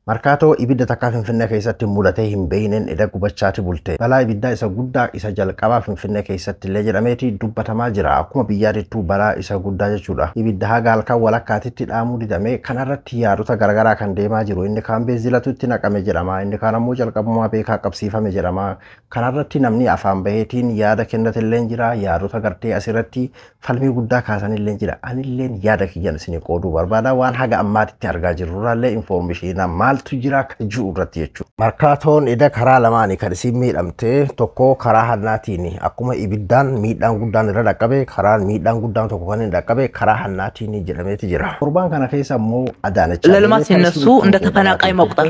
Markaatoo ibidda takkaa Finfinnee keessatti mudatee hin beekneen edda gubachaati bulte. Balaa ibiddaa isa guddaa isa jalqabaa Finfinnee keessatti illee jedhameeti dubbatamaa jira. Akkuma biyyaatittuu balaa isa guddaa jechuudha. Ibidda haga halkan walakkaatitti dhaamuu didame kanarratti yaadota garaagaraa kan deemaa jiru. Inni kaan beenzilatu itti naqame jedhama. Inni kaan ammoo jalqabumaa beekaa qabsiifame jedhama. Kanarratti namni afaan baheetiin yaada kennatillee jira. Yaadota gartee asirratti falmii guddaa kaasanillee jira. Anilleen yaada kiyyan isinii qooduu barbaada. Waan haga ammaatitti argaa jirrurraallee infoormeeshinaa maaltu jira kan jiru irratti jechuudha. Markaatoon eda karaa lamaanii kan isin miidhamte, tokko karaa hannaatiin akkuma ibiddaan miidhaan guddaan irra dhaqqabe, karaan miidhaan guddaan tokko kan inni dhaqqabe karaa hannaatiin jedhameeti jira. Torbaan kana keessa immoo Adaanech ለልማት ሲነሱ እንደ ተፈናቃይ መቁጠር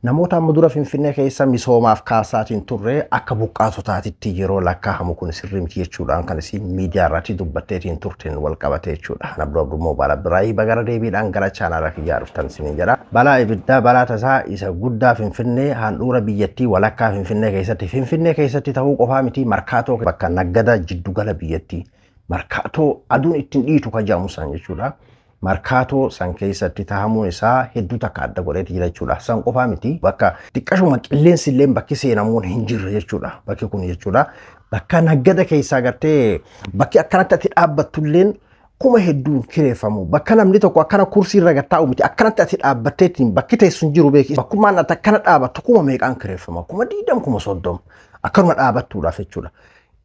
namoota amma dura Finfinnee keessa misoomaaf kaasaatiin turre akka buqqaatotaatitti yeroo lakkaa'amu kun sirrii miti jechuudhaan kan isin miidiyaa irratti dubbatteetiin turteen wal qabate jechuudha. Nabdoo Abduu Moobaala Biraayi bagara deebiidhaan gara chaanaala kiyyaa dhuftan isiniin jedha. Balaa ibiddaa balaa tasaa isa guddaa Finfinnee handhuura biyyattii walakkaa Finfinnee keessatti, Finfinnee keessatti ta'uu qofaa miti, Markaatoo bakka naggada jiddugala biyyattii, Markaatoo aduun ittiin dhiitu kan jedhamu san jechuudha. Markaatoo san keessatti tahamuun isaa hedduu takka adda godheeti jira jechuudha. San qofaa miti, bakka xiqqashuma qilleensi illee bakki seenamuun hin jirre jechuudha. Bakki kun jechuudha. Bakka naggada keessaa gartee bakki akkanatti ati dhaabbattulleen kuma hedduun kireeffamu. Bakka namni tokko akkana kursii irra taa'u miti, akkanatti ati dhaabbatteetiin bakki teessu hin jiru beeki. Bakkummaan ati akkana dhaabattu kuma meeqaan kireeffama? 20,000, 30,000 akkanuma dhaabattuudhaaf jechuudha.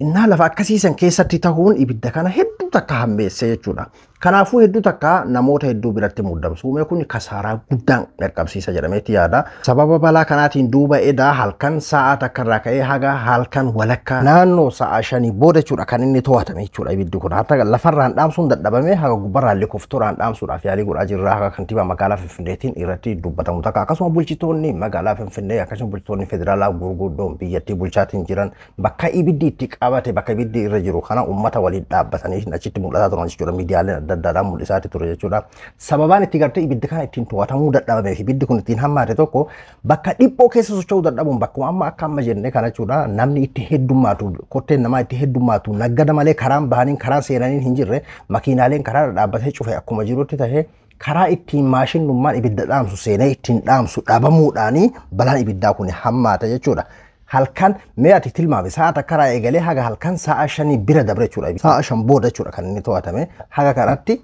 Innaa lafa akkasiisan keessatti ta'uun ibidda kana hedduu takka hammeesse jechuudha. Kanaafuu hedduu takka namoota hedduu biratti muddamsuume kun kasaaraa guddaan dhaqqabsiisa jedhameeti yaada. Sababa balaa kanaatiin duuba edaa halkan sa'a takka irraa ka'ee haga halkan walakkaa naannoo sa'a 5 booda jechuudha kan inni to'atame jechuudha ibiddi kun. Hatta lafarraan dhaamsuun dadhabame haga gubbarraan helikopteraan dhaamsuudhaaf yaalii godhaa jirra, haga kantiibaa magaalaa Finfinneetiin irratti dubbatamu takka, akkasuma bulchitoonni magaalaa Finfinnee, akkasuma bulchitoonni federaalaa gurguddoon biyyattii bulchaatiin jiran bakka ibiddi itti qabate, bakka ibiddi irra jiru kana uummata waliin dhaabbatanii achitti mul'ataa turan jechuudha. Miidiyaaleen adda addaadhaan mul'isaati ture jechuudha. Sababaan itti gartee ibiddi kana ittiin to'atamuu dadhabamee fi ibiddi kun ittiin hammaate tokko bakka dhiphoo keessa socho'uu dadhabuun, bakkuma amma akka amma jenne kana jechuudha, namni itti heddummaatu, kotteen namaa itti heddummaatu, naggada malee karaan bahaniin karaan seenaniin hin jirre, makiinaaleen karaa dhaabbatee cufe akkuma jirutti tahee karaa ittiin maashinummaan ibidda dhaamsu seenee ittiin dhaamsu dhabamuudhaanii balaan ibiddaa kun hammaata jechuudha. Halkan mee ati tilmaame, sa'a takka irraa eegalee haga halkan sa'a 5 bira dabre jechuudha. Sa'a 5 booda jechuudha kan inni to'atame. Haga kanatti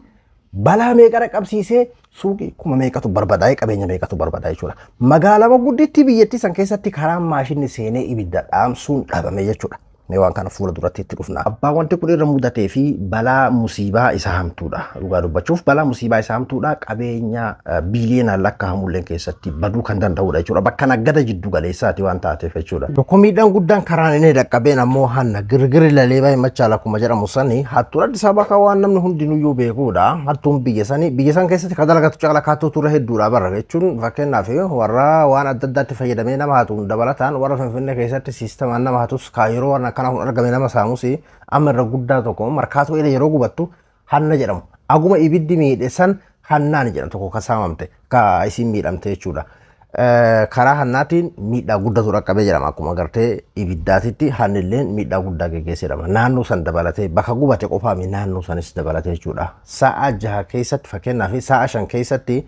balaa meeqa dhaqqabsiisee, suuqii kuma meeqatu barbadaa'ee, qabeenya meeqatu barbadaa'e jechuudha. Magaalama guddittii biyyattii san keessatti karaan maashinni seenee ibidda dhaamsuun dhabame jechuudha. Mee waan kana fuula duratti itti dhufna. Abbaan wanti kun irra mudatee fi balaa musiibaa isa hamtuudha. Dhugaa dubbachuuf balaa musiibaa isa hamtuudha. Qabeenya biiliyoonaan lakkaa'amullee keessatti baduu kan danda'udha jechuudha. Bakka naggada jiddu galeessaati waan taateef jechuudha. Tokko miidhaan guddaan karaan inni dhaqqabeen ammoo hanna girgirri lalee baay'ee machaala akkuma jedhamu sani hattuun Addis Ababaa kan waan namni hundinuyyuu beekuudha. Hattuun biyya sanii biyya san keessatti kan dalagatu caala kaattuu ture hedduudha barra jechuun, fakkeenyaaf warra waan adda addaatti fayyadamee nama hatuun dabalataan warra Finfinnee keessatti siistamaan nama hatus kaayiroo waan akkana kun argame nama saamus, amma irra guddaa tokko Markaatoo ila yeroo gubattu hanna jedhamu. Aguma ibiddi miidhe san hannaan jedhamu tokko ka saamamte ka isin miidhamte jechuudha. Karaa hannaatiin miidhaa guddatu dhaqqabee jedhama, akkuma gartee ibiddaatitti hannilleen miidhaa guddaa geggeessee jedhama. Naannoo san dabalatee, bakka gubate qofaami, naannoo sanis dabalatee jechuudha. Sa'a 6 keessatti fakkeenyaaf sa'a 5 keessatti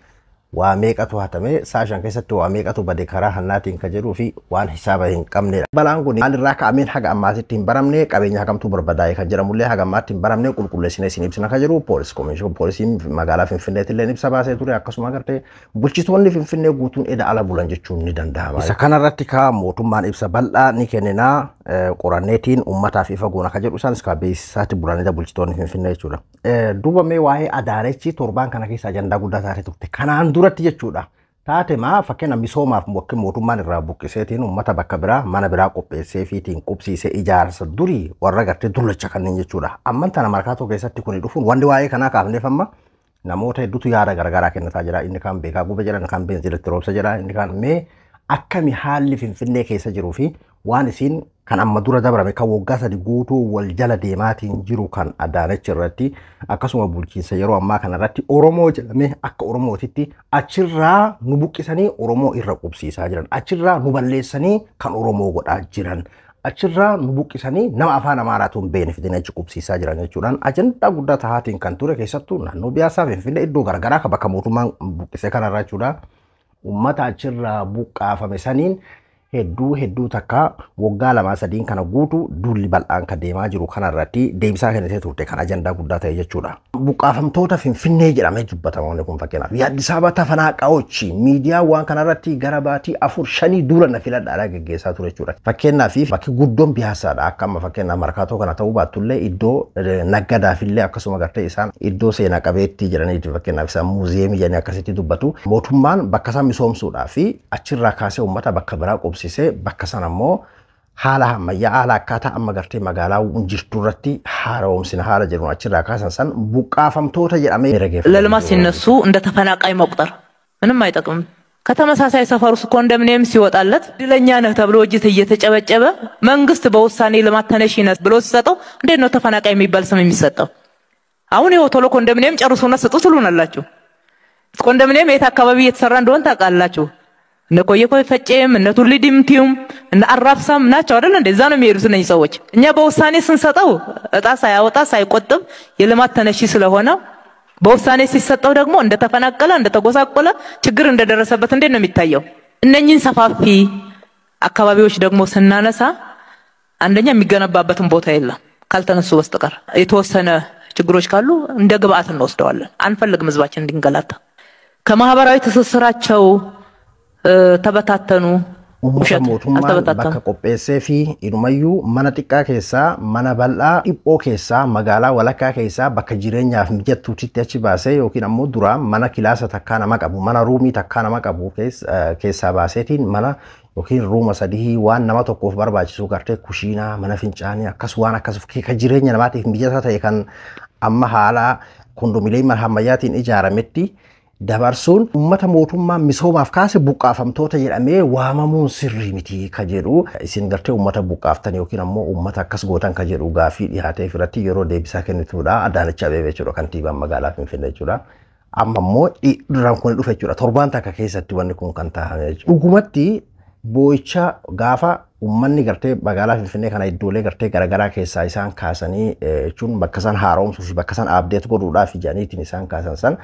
waa meeqatu hatame, sa'a 5 keessatti waa meeqatu bade karaa hannaatiin kan jedhuu fi waan hisaaba hin qabnedha. Balaan kun maalirraa ka'ameen haga ammaatitti hin baramne, qabeenya hagamtuu barbadaa'e kan jedhamullee haga ammaatti hin baramne, qulqulleessinee isin ibsina kan jedhu poolis komishinii poolisiin magaalaa Finfinneetti illee ibsa baasee ture, akkasuma gartee bulchitoonni Finfinnee guutuun eda ala bulan jechuun ni danda'ama. Isa kanarratti ka mootummaan ibsa bal'aa ni kenninaa, qoranneetiin uummataaf ifa goona kan jedhu isaanis ka beeksisaatti bulanidha bulchitoonni Finfinnee jechuudha. Duuba mee waa'ee Adaanechi torbaan kana keessa ajandaa guddaa taatee turte. Kanaan duratti jechuudha. Taate maa fakkeenya misoomaaf mootummaan irraa buqqiseetiin uummata bakka biraa mana biraa qopheessee fiitiin qubsiisee ijaarsa durii warra gartee dullacha kanneen jechuudha. Amman tana Markaatoo keessatti kuni dhufuun wanti waa'ee kanaa kaafneef amma namoota hedduutu yaada garagaraa kennataa jira. Inni kaan beekaa gube jedha, inni kaan beenzilatti roobsa jedha, inni kaan mee akkami haalli Finfinnee keessa jiruu fi waan isiin kan amma dura dabrame kan waggaa 3 guutuu wal jala deemaatiin jiru kan Adaanech irratti, akkasuma bulchiinsa yeroo ammaa kana irratti Oromoo jedhamee akka Oromootitti achirraa nu buqqisanii Oromoo irra qubsiisaa jiran, achirraa nu balleessanii kan Oromoo godhaa jiran, achirraa nu buqqisanii nama afaan Amaaraatuun beene fidanii achi qubsiisaa jiran jechuudhaan ajandaa guddaa tahaatiin kan ture, keessattuu naannoo Biyaasaa Finfinnee iddoo garaagaraa kan bakka mootummaan buqqisee kanarraa jechuudha. Uummata achirraa buqqaafame saniin hedduu hedduu takka waggaa 2-3 kana guutu duulli bal'aan kan deemaa jiru kanarratti deebisaa kennitee turte kan ajandaa guddaa ta'e jechuudha. Buqqaafamtoota Finfinnee jedhamee dubbatama wanni kun fakkeenyaaf. የአዲስ አበባ ተፈናቃዮች miidiyaa waan kanarratti gara baatii 4-5 duula na filadhaadhaa geggeessaa ture jechuudha. Fakkeenyaaf bakki guddoon Piyaasaadha. Akka amma fakkeenyaaf Markaatoo kana ta'uu baattullee iddoo naggadaafillee akkasuma gartee isaan iddoo seenaa qabeettii jedhaniiti fakkeenyaaf isaan muuziyeemii jedhanii akkasitti dubbatu. Mootummaan bakka isaan misoomsuudhaa fi achirraa kaasee uummata bakka biraa qubsisee bakka sana immoo haala ammayyaa haala akkaataa amma gartee magaalaa jirtu irratti haaromsina haala jedhuun achirraa kaasan san buqqaafamtoota jedhamee miidhageeffamee ለልማት jiru. ሲነሱ እንደ ተፈናቃይ መቁጠር ምንም አይጠቅምም። ከተመሳሳይ ሰፈር ውስጥ ኮንዶሚኒየም ሲወጣለት እድለኛ ነህ ተብሎ እጅት እየተጨበጨበ መንግስት በውሳኔ ልማት ተነሺ ነህ ብሎ ሲሰጠው እንዴት ነው ተፈናቃይ የሚባል ስም የሚሰጠው? አሁን ይኸው ቶሎ ኮንዶሚኒየም ጨርሱና ስጡ ትሉናላችሁ። ኮንዶሚኒየም የት አካባቢ እየተሰራ እንደሆነ ታውቃላችሁ። እነ ቆየ ቆየ ፈጬም እነ ቱሊ ዲምቲዩም እነ አራብሳም ናቸው አይደል እንዴ? እዛ ነው የሚሄዱት እነዚህ ሰዎች። እኛ በውሳኔ ስንሰጠው እጣ ሳያወጣ ሳይቆጥብ የልማት ተነሺ ስለሆነ በውሳኔ ሲሰጠው ደግሞ እንደተፈናቀለ እንደተጎሳቆለ ችግር እንደደረሰበት እንዴት ነው የሚታየው? እነኚህን ሰፋፊ አካባቢዎች ደግሞ ስናነሳ አንደኛ የሚገነባበትን ቦታ የለም ካልተነሱ በስተቀር። የተወሰነ ችግሮች ካሉ እንደ ግብአት እንወስደዋለን። አንፈልግም ህዝባችን እንዲንገላታ። ከማህበራዊ ትስስራቸው ተበታተኑ። Uummata ውሸት mootummaan አልተበታተኑ። bakka qopheessee fi inumayyuu mana xiqqaa keessaa mana bal'aa dhiphoo keessaa magaalaa walakkaa keessaa bakka jireenyaaf mijattuutitti achi baasee yookiin ammoo duraan mana kilaasa takkaa nama qabu mana ruumii takkaa nama qabu keessaa baaseetiin mana yookiin ruuma sadii waan nama tokkoof barbaachisu gartee kushiinaa mana fincaanii akkas waan akkas kan jireenya namaatiif mijataa ta'e kan amma haala kondominiyeemii ammayyaatiin ijaarametti dabarsuun uummata mootummaa misoomaaf kaase buqqaafamtoota jedhamee waamamuun sirrii miti ka jedhu isin gartee uummata buqqaaftan yookiin ammoo uummata akkas gootan ka jedhu gaafii dhiyaatee irratti yeroo deebisaa kennituudha. Adaanech Abeebee jechuudha kantiibaan magaalaa Finfinnee jechuudha. Amma immoo duraan kun dhufe jechuudha. Torbaan takka keessatti wanni kun kan taa'ame jechuudha. Dhugumatti boo'icha gaafa uummanni gartee magaalaa Finfinnee kana iddoolee gartee garaagaraa keessaa isaan kaasanii jechuun bakka isaan haaromsuu fi bakka isaan abdeet godhuudhaaf ijaniitiin isaan kaasan san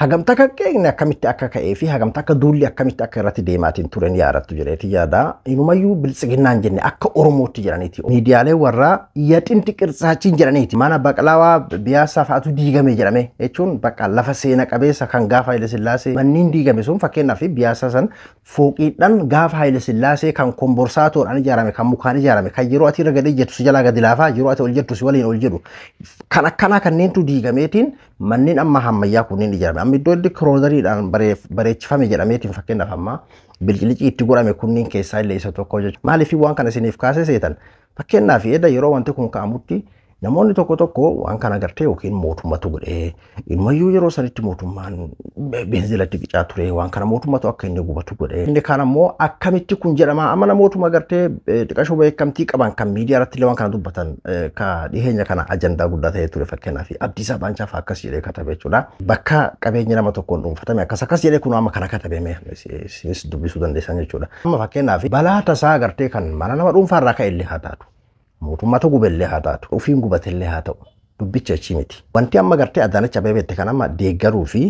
hagamta akka qeeqne akkamitti akka ka'ee fi hagamta akka duulli akkamitti akka irratti deemaatiin turen yaadattu jedheeti yaada. Inumayyuu biltsiginnaan jenne akka Oromootti jedhaniiti. Miidiyaalee warraa yaxinti qirtsaachiin jedhaniiti. Mana baqlaawaa biyaasaa fa'aatu diigame jedhame jechuun bakka lafa seena qabeessa kan gaafa Haile Sillaasee manneen diigame sun fakkeenyaaf biyaasaa san fooqiidhaan gaafa Haile Sillaasee kan komborsaatoodhaan ijaarame kan mukaan ijaarame kan yeroo ati irra gadee jettu si jalaa gadi laafaa yeroo ati ol jettu si waliin ol jedhu kan akkanaa kanneentu diigameetiin manneen amma ammayyaa kunneen ijaarame. Amma iddoo inni kiroodariidhaan bareechifame jedhameetiin fakkeenyaaf amma bilqilicii itti godhame kunneen keessaa illee isa tokko jechuudha. Maaliif waan kana isiniif kaasee seetan? Fakkeenyaaf edda yeroo wanti kun ka'amutti namoonni tokko tokko waan kana gartee yookiin mootummatu godhee inumayyuu yeroo sanitti mootummaan beenzilatti qicaa ture waan kana mootummatu akka inni gubatu godhee. Inni kaan ammoo akkamitti kun jedhama amma namootuma gartee xiqqashoo beekamtii qaban kan miidiyaa irratti illee waan kana dubbatan ka dhiheenya kana ajandaa guddaa ta'ee ture fakkeenyaaf Abdiisaa Baancaa fa'aa akkas jedhee katabe jechuudha. Bakka qabeenya nama tokkoon dhuunfatame akkas akkas jedhee kun amma kana katabe mee isinis dubbisuu dandeessan jechuudha. Amma fakkeenyaaf balaa tasaa gartee kan mana nama dhuunfaa irraa ka'e illee haa taatu. Mootummatu gubellee haa taatu, ofiin gubatellee haa ta'u, dubbicha achii miti. Wanti amma gartee Adaanech Abeebeetti kan amma deeggaruu fi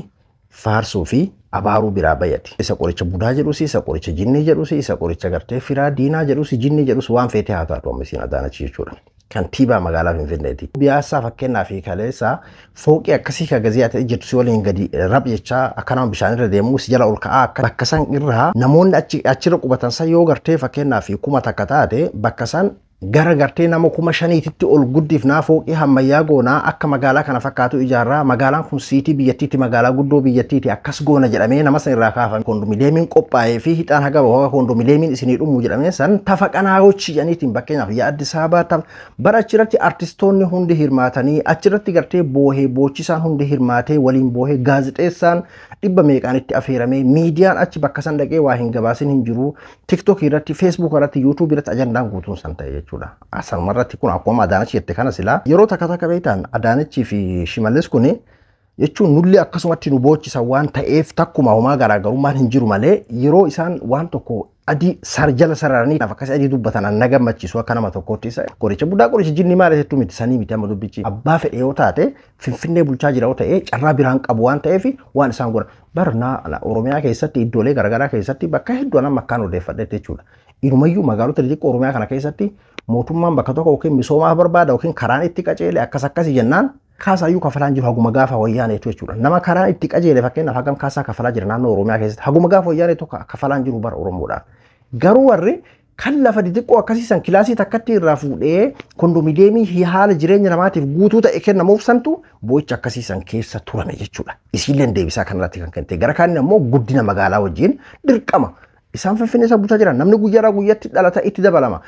faarsuu fi abaaruu biraa bayyati. Isa qoricha budaa jedhus, isa qoricha jinnii jedhus, isa qoricha gartee firaa diinaa jedhus, jinnii jedhus waan feete haa taatu amma isiin Adaanech jechuudha. Kantiibaa magaalaa Finfinneeti. Biyaasaa fakkeenyaa fi kaleessa fooqii akkasii kan gazii ati jirtu si waliin gadi rab jechaa akka nama bishaan irra deemu si jala ol ka'aa akka bakka san irraa namoonni achirra qubatan san yoo gartee fakkeenyaa fi 1000 taate bakka san gara gartee nama 5000tti ol guddifnaa fooqii ammayyaa goonaa akka magaalaa kana fakkaatu ijaarraa magaalaan kun siitii biyyattiitti magaalaa guddoo biyyattiitti akkas goona jedhamee nama san irraa kaafame. Kondominiyeemiin qophaa'ee fi hixaan haga haga kondominiyeemiin isinii dhumu jedhamee san tafaqanaayochi jedhaniitiin fakkeenyaaf yaa Addis Ababa bara achirratti artistoonni hundi hirmaatanii achirratti gartee boohee boochisaan hundi hirmaatee waliin boohee gaazexeessaan dhibba meeqaan itti affeeramee miidiyaan achi bakka san dhaqee waa hin gabaasin hin jiru. TikTok irratti, Facebook irratti, YouTube irratti ajandaan guutuun san ta'e jechuudha. Asanuma irratti kun akkuma Adaanech jette kana silaa yeroo takka takka beektan Adaanechii fi Shimallis kun jechuun nulli akkasumatti nu boochisan waan ta'eef takkuma homaa garaagarummaan hin jiru malee yeroo isaan waan tokko Adii sarjala sararanii akkasii adii dubbatan na gammachiisu akka nama tokkootti isa qoricha budaa qoricha jinni maal jettu miti sanii miti amma dubbichi abbaa fedhe yoo taate Finfinnee bulchaa jira yoo ta'e carraa biraan qabu waan ta'eef waan isaan godhan barnaa Oromiyaa keessatti iddoolee garaagaraa keessatti bakka hedduu nama akkaan odeeffadhetti jechuudha. Inumayyuu magaalota xixiqqoo Oromiyaa kana keessatti mootummaan bakka tokko yookiin misoomaaf barbaada yookiin karaan itti qajeele akkas akkasii jennaan kaasaayyuu kafalaan jiru haguma gaafa wayyaaneetu jechuudha. Nama karaan itti qajeele fakkeenyaaf hagam kaasaa kafalaa jira naannoo Oromiyaa keessatti haguma gaafa wayyaaneetu kafalaan jiru bara Oromoodhaan. Garuu warri kan lafa xixiqqoo akkasiisan kilaasii takkatti irraa fuudhee kondominiyeemii haala jireenya namaatiif guutuu ta'e kennamuuf santu boo'icha akkasiisan keessa turame jechuudha. Isiilleen deebisaa kanarratti kan kennite. Gara kaaniin ammoo guddina magaalaa wajjin dirqama. Isaan Finfinnee isa bulchaa jiran namni guyyaadhaa guyyatti dhalata itti dabalama.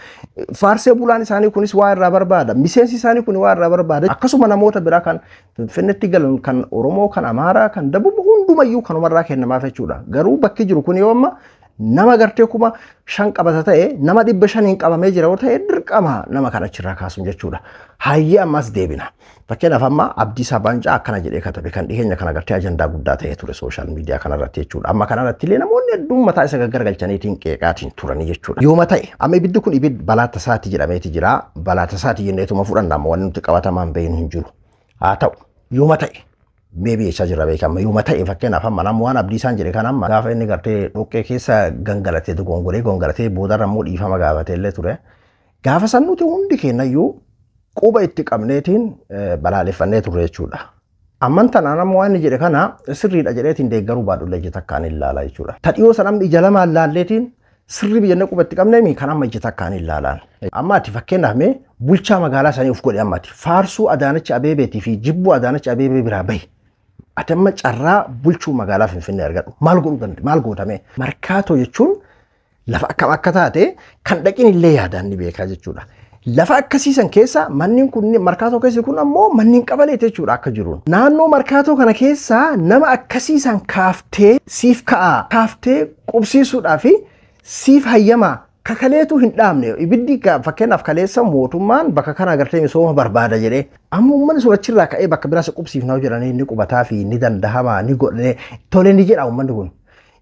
Faarsee bulaan isaanii kunis waa irraa barbaada. Miseensi isaanii kun waa irraa barbaada. Akkasuma namoota biraa kan Finfinneetti galan kan Oromoo, kan Amaaraa, kan Dabub hundumayyuu kanumarraa kennamaaf jechuudha. Garuu bakki jiru kun yoo amma nama gartee 5,000 qabata ta'e nama 500 qabamee jira yoo ta'e dirqama nama kana achirraa kaasuun jechuudha. Hayyee ammas deebina. Fakkeenyaaf amma Abdiisaa Baancaa akkana jedhee katabe kan dhiyeenya kana gartee ajandaa guddaa ta'ee ture sooshaal miidiyaa kanarratti jechuudha. Amma kanarratti illee namoonni hedduun mataa isa gaggargalchaniitiin qeeqaatiin turanii jechuudha. Yooma ta'e amma ibiddi kun ibidda balaa tasaati jedhameeti jira. Balaa tasaati jenneetuma fudhanna amma wanni nuti qabatamaan beeknu hin jiru. Haa ta'u yooma ta'e Maybe jechaa jirra beekama. Yooma ta'e fakkeenyaaf amma nama waan Abdiisaan jedhe kan amma gaafa inni gartee dhoqqee keessa gangalatee dogongoree gangalatee boodarra immoo dhiifama gaafatee illee ture. Gaafa san nuti hundi keenyayyuu quba itti qabneetiin balaaleffannee turre jechuudha. Amman tanaan amma waan inni jedhe kana sirriidha jedheetiin deeggaruu baadhullee ija takkaan ilaala jechuudha. Tadhiyoo san amma ija lamaan laalleetiin sirrii biyyannee quba itti qabneemi kan amma ija takkaan ilaalaan. Amma ati fakkeenyaaf mee bulchaa magaalaa sanii of godhe amma ati faarsuu Adaanach Abeebeetii fi jibbuu Adaanach Abeebee biraa bahi. Ati amma carraa bulchuu magaalaa Finfinnee argadhu. Maal godhuu danda'e? Maal gootame? Markaatoo jechuun lafa akkam akka taate kan dhaqin illee yaadaan ni beekaa jechuudha. Lafa akkasiisan keessa manneen kun markaatoo keessi kun ammoo manneen qabaleeti jechuudha akka jiruun. Naannoo markaatoo kana keessa nama akkasiisan kaaftee siif ka'aa kaaftee qubsiisuudhaa fi siif hayyamaa kakaleetu hin dhaabne. Ibiddi fakkeenyaaf kaleessa mootummaan bakka kana agartee misooma barbaada jedhee amma uummanni sun achirraa ka'ee bakka biraas qubsiifnaa jedhanii ni qubataa fi ni dandahamaa ni godhee tole ni jedha uummanni kun.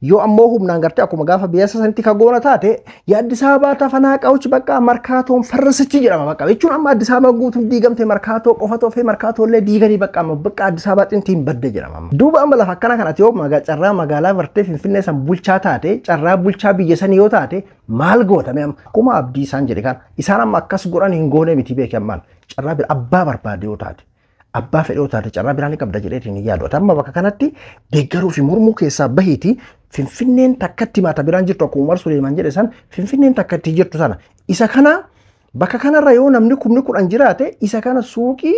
Yoo ammoo humnaan gartee akkuma gaafa biyya sanitti ka goona taate yaa Addis Ababaa tafanaa bakka markaatoon farrasichi jedhama bakka jechuun amma Addis Ababaa guutuun diigamte markaatoo qofa toofee markaatoo illee diiganii bakka amma bakka Addis Ababaa xintiin badde jedhama amma. Duuba amma lafa akkana kanatti yoo carraa magaalaa bartee Finfinnee san bulchaa taate carraa bulchaa biyya sanii yoo taate maal gootame amma akkuma Abdii isaan jedhe kan isaan amma akkas godhan hin goone miti beeke ammaan carraa bira abbaa barbaade yoo taate. Abbaa fedhoo taate carraa biraan ni qabda jedheetiin hin yaadu. Amma bakka kanatti deeggaruu fi mormuu keessaa bahiiti Finfinneen takkatti maata biraan jirtu akkuma Umar Suleeman jedhe san Finfinneen takkatti jirtu sana. Isa kana bakka kanarra yoo namni 10,000 jiraate isa kana suuqii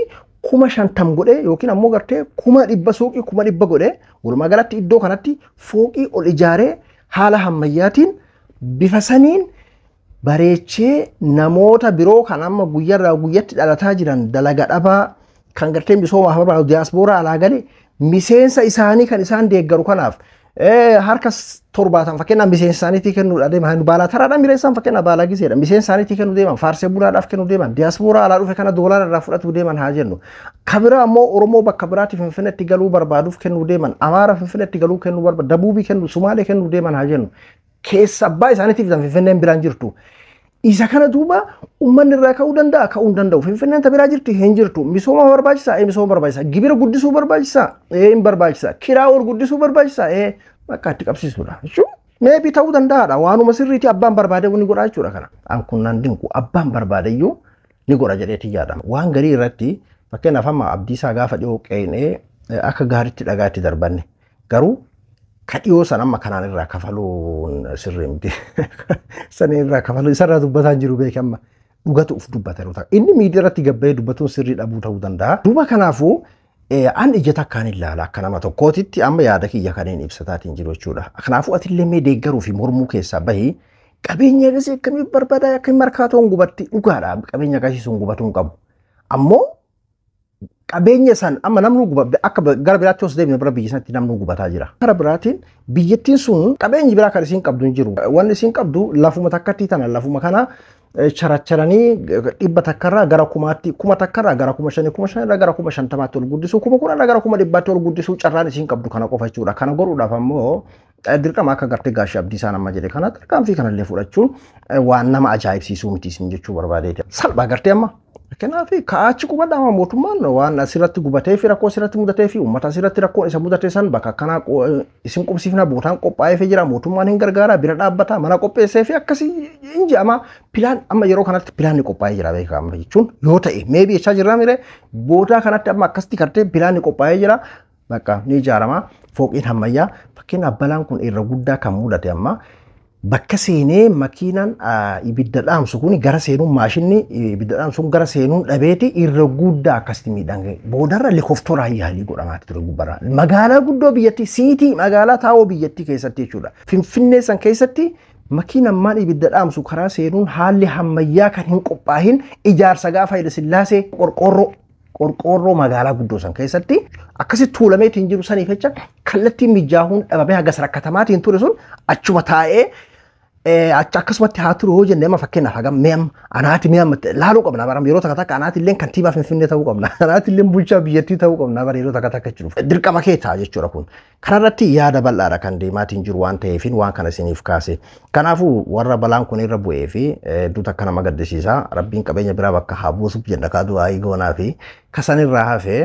50,000 godhee yookiin ammoo gartee 100,000 suuqii 100,000 godhee walumaa galatti iddoo kanatti fooqii ol ijaaree haala ammayyaatiin bifa saniin bareechee namoota biroo kan amma guyyaarraa guyyatti dhalataa jiran dalaga dhabaa kan gartee misoomaaf barbaadu diyaaspooraa alaa gale miseensa isaanii kan isaan deeggaru kanaaf harka 70 fakkeenyaaf miseensa isaaniitii kennuudha deeman baalaa taraadhaan mireessaan fakkeenyaaf baalaa giseedha miseensa isaaniitii kennuu deeman faarsee bulaadhaaf kennuu deeman diyaaspooraa alaa dhufe kana doolaara irraa fudhatuu deeman haa jennu. Kabira ammoo Oromoo bakka biraatti Finfinneetti galuu barbaaduuf kennuu deeman Amaara Finfinneetti galuu kennuu barbaadu Dabuubii kennuu Sumaalee kennuu deeman haa jennu. Keessa abbaa isaaniitiif Finfinneen biraan jirtu. Isa kana duuba uummanni irraa ka'uu danda'a ka'uu hin danda'u. Finfinneen biraa jirti hin jirtu. Misooma barbaachisaa misooma barbaachisaa. Gibira guddisuu barbaachisaa hin barbaachisaa. Kiraa ol guddisuu barbaachisaa bakka itti qabsiisudha. Jechuun meebii ta'uu danda'aadha. Waanuma sirriitii abbaan barbaade ni godha jechuudha kana. An kun nan dinqu abbaan barbaade iyyuu ni godha jedheetii yaadama. Waan garii irratti fakkeenyaaf amma Abdiisaa gaafa dhiyoo qe'inee akka gaariitti dhagaatti darbanne garuu kadhiyoo san amma kanaan irraa kafaluun sirrii miti. San irraa kafaluu isarraa dubbataan jiru beeke amma dhugatu uf dubbata yeroo ta'a. Inni miidiyaa irratti gabbayee dubbatuun sirrii dhabuu ta'uu danda'a. Duuba kanaafuu an ija takkaan ilaala akka nama tokkootitti amma yaada kiyya kanneen ibsataatiin jiru jechuudha. Kanaafuu atillee mee deeggaruu fi mormuu keessaa bahii qabeenya akkasii akkamii barbaadaa akka markaatoon gubatti dhugaadha qabeenya akkasii sun gubatuu hin qabu. Ammoo Qabeenya san amma namni guba akka gara biraatti osoo deemne bira biyya sanatti namni gubataa jira. Gara biraatiin biyyattiin sun qabeenyi biraa kan isiin qabdu hin jiru. Wanni isiin qabdu lafuma takkatti tana lafuma kana characharanii 100 irraa gara 1000tti, 1000 irraa gara 5000, 5000 irraa gara 50,000tti ol guddisuu, 10,000 irraa gara 100,000tti ol guddisuu carraan isiin qabdu kana qofa jechuudha. Kana godhuudhaaf ammoo dirqama akka gartee Gaashii Abdiisaan amma jedhe kana tarkaanfii kanallee fudhachuun waan nama ajaa'ibsiisuu miti isin jechuu barbaadeeti. Salphaa gartee amma. Kanaaf ka'aachi qubadhaa mootummaan waan asirratti gubatee fi rakkoo asirratti mudatee fi uummata asirratti rakkoon isa mudate san bakka akkanaa isin qubsiifna bootaan qophaa'ee fi jira, mootummaan hin gargaara, bira dhaabbata, mana qopheessee fi akkasii hin jedhama. Plan amma yeroo kanatti planni qophaa'ee jira beekama jechuun yoo ta'e maybe jechaa jirra mire boodaa kanatti amma akkasitti gartee planni qophaa'ee jira, bakka ni ijaarama fooqiin ammayyaa. Fakkeenyaaf balaan kun irra guddaa kan mudate amma bakka seenee makiinaan ibidda dhaamsu kun gara seenuun, maashinni ibidda dhaamsu kun gara seenuun dhabeeti irra guddaa akkasitti miidhaan ga'e. Boodarra helikoophteraan yaalii godhamaati ture gubbarraa. Magaalaa guddoo biyyattii siitii magaalaa taa'oo biyyattii keessatti jechuudha. Finfinnee san keessatti makiinaan maan ibidda dhaamsu karaa seenuun haalli ammayyaa kan hin qophaahin ijaarsa gaafa Haile Sillaasee qorqoorroo magaalaa guddoo san keessatti akkasitti tuulameetiin jiru saniif jecha kallattiin mijaahuun dhabamee hagas rakkatamaatiin ture sun achuma taa'ee akkasumatti haa turu yoo jenne, amma fakkeenyaaf hagam mee amma anaati mee amma laaluu qabna bara yeroo takka takka anaati illee kantiibaa Finfinnee ta'uu qabna, anaati illee bulchaa biyyattii ta'uu qabna bara yeroo takka takka jechuudha. Dirqama kee ta'a jechuudha kun. Kanarratti yaada bal'aadha kan deemaatiin jiru waan ta'eefin waan kana isiniif kaase. Kanaafuu warra balaan kun irra bu'ee fi hedduu takka nama gaddisiisa. Rabbiin qabeenya biraa bakka haa buusuuf jenna kaa du'aa goonaa fi kasanirraa hafee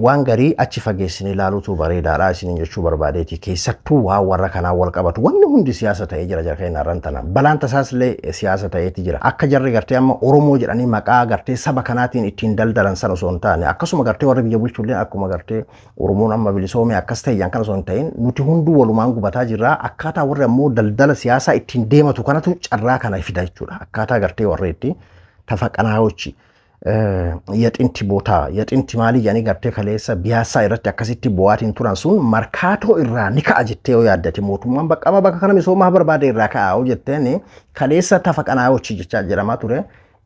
waan garii achi fageessinee ilaaluutu bareedaadha isiniin jechuu barbaadeeti. Keessattuu waan warra kanaan wal qabatu wanni hundi siyaasa ta'ee jira jara keenya irraan tana. Balaan tasaas illee siyaasa ta'eeti jira. Akka jarri gartee amma Oromoo jedhanii maqaa gartee saba kanaatiin ittiin daldalan sana osoo hin taane, akkasuma gartee warri biyya bulchullee akkuma gartee Oromoon amma bilisoome akkas ta'e kan osoo hin ta'in, nuti hunduu walumaan gubataa jirra. Akkaataa warri ammoo daldala siyaasaa ittiin deematu kanatu carraa kana fida jechuudha. Akkaataa gartee warri itti tafaqanaawochi. የጥንት ቦታ የጥንት maalii jedhanii gartee kaleessa biyaasaa irratti akkasitti bu'aatiin turan sun Markaatoo irraa ni ka'a jettee yoo yaaddate, mootummaan bakka amma bakka kana misoomaa barbaade irraa ka'a yoo jetteen, kaleessa tafaqanaawochi jechaa jedhamaa ture.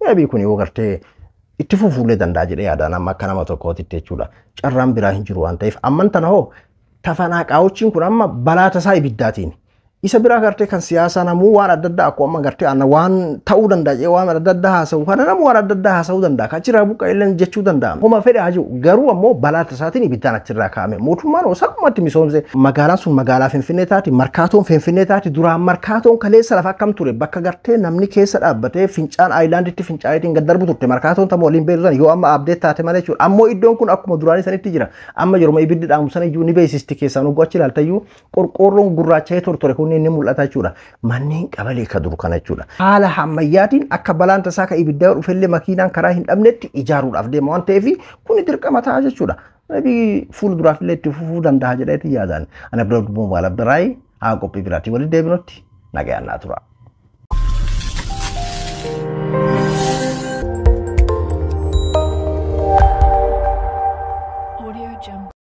Maybe kun yoo gartee itti fufuullee danda'a jedhee yaadaan amma akka nama tokkootitti jechuudha. Carraan biraa hin jiru waan ta'eef amman tana hoo tafanaaqaawochiin kun amma balaa tasaa ibiddaatiin. Isa biraa gartee kan siyaasaa namuu waan adda addaa akkuma amma gartee ana waan ta'uu danda'a jedhee waan adda addaa haasa'u kana namuu waan adda addaa haasa'uu danda'a. Kan achirraa buqqa'e illee jechuu danda'a. Homa fedhe haa jiru, garuu ammoo balaa tasaatiin ibiddaan achirraa kaa'ame. Mootummaan salphumatti misoomse. Magaalaan sun magaalaa Finfinnee taati. Markaatoon Finfinnee taati. Duraan Markaatoon kaleessa lafa akkam ture? Bakka gartee namni keessa dhaabbatee fincaan aayilaanditti fincaa'eetiin gad darbu turte. Markaatoon tama waliin beektan yoo amma abdeet taate malee jechuudha. Ammoo iddoon kun akkuma duraanii sanitti jira. Amma yeroo ibiddi dhaamu sana iyyuu ni beeksisti, keessaan uggoo achi ilaaltayyuu qorqoorroon gurraacha'ee tortore kun ni mul'ata jechuudha. Manneen qabalee ka dur kana jechuudha. Haala ammayyaatiin akka balaan tasaa ka ibiddaa dhufellee makiinaan karaa hin dhabnetti ijaaruudhaaf deema waan ta'eef kuni dirqama ta'a jechuudha. Maybe fuulduraaf illee itti fufuu danda'a jedheeti yaadaan. Ani Abdul Abdul Biraay haa qophii biraatii walitti deebinutti nagayaan naa tura.